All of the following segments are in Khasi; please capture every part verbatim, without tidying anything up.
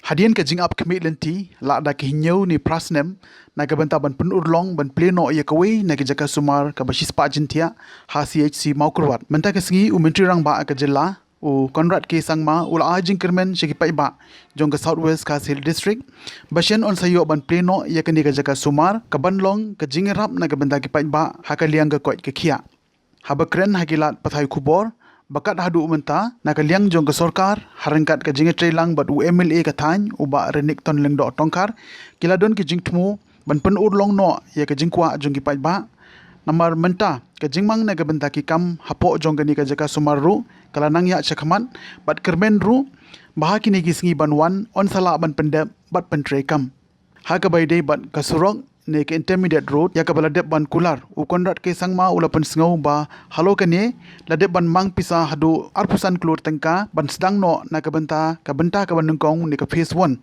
Hadien ka jingap khmih lynti la da ki hynñiew ne phra snem na ka bynta ban pynurlong ban plie noh ïa kawei na ki jaka sumar kaba shispah jingthiah ha C H C Mawkyrwat. Mynta ka sngi u Myntri Rangbah ka jylla u Conrad K Sangma u la ai jingkyrmen sha ki paidbah jong ka South West Khasi Hills District ba shen yn sa ïoh ban plie noh ïa kane ka jaka sumar ka ban long ka jingïarap na ka bynta ki paidbah ha ka liang ka koit ka khiah. Haba kren ha ki lad pathai khubor ba kat haduh mynta na ka liang jong ka sorkar ha ryngkat ka jingïatreilang bad u M L A ka thaiñ u Bah Renikton Lyngdoh Tongkhar ki la don ki jingthmu ban pynurlong noh ïa ka jingkwah jong ki paidbah. Namar mynta ka jingmang na ka bynta ki kam hapoh jong kane ka jaka sumar ruh ka la nang ïaid shakhmat bad kyrmen ruh ba ha kine ki sngi ban wan yn sa lah ban pyndep bad pyntreikam. Ha kaba ïadei bad ka surok ne ka intermediate road ïa kaba la dep ban kular, u Conrad K Sangma u la pynsngew ba halor kane la dep ban mang pisa haduh arphew san klur tyngka ban sdang noh na ka bynta ka bynta kaba nyngkong ne ka phase one,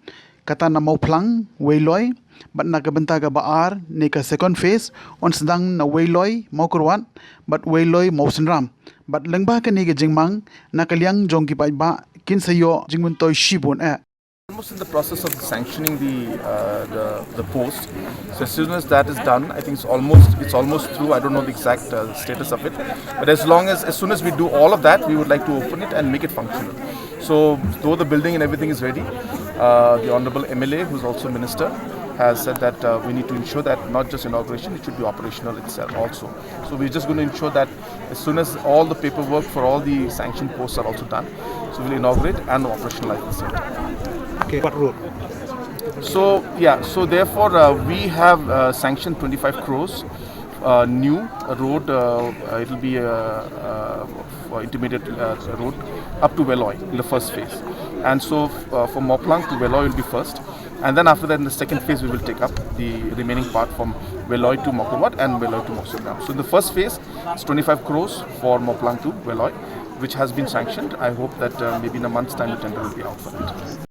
kata na Mawphlang Weiloi, bad na ka bynta kaba ar ne ka second phase yn sdang na Weiloi Mawkyrwat bad Weiloi Mawsynram. Bad lyngba kane ka jingmang na ka liang jong ki paidbah kin sa ïoh jingmyntoi shibun eh. Almost in the process of sanctioning the, uh, the the post. So as soon as that is done, I think it's almost it's almost through. I don't know the exact uh, status of it, but as long as as soon as we do all of that, we would like to open it and make it functional. So though the building and everything is ready, uh, the honourable M L A, who's also minister, has said that uh, we need to ensure that not just inauguration, it should be operational itself also. So we're just going to ensure that as soon as all the paperwork for all the sanctioned posts are also done, so we'll inaugurate and operationalize the center. Okay, what road? So yeah, so therefore uh, we have uh, sanctioned twenty-five crores uh, new road. Uh, uh, it'll be a, uh, for intermediate uh, road up to Weiloi in the first phase, and so uh, from Mawphlang to Weiloi will be first, and then after that in the second phase we will take up the remaining part from Weiloi to Mawkyrwat and Weiloi to Mawsynram. So in the first phase, it's twenty-five crores for Mawphlang to Weiloi, which has been sanctioned. I hope that uh, maybe in a month's time the tender will be out for that.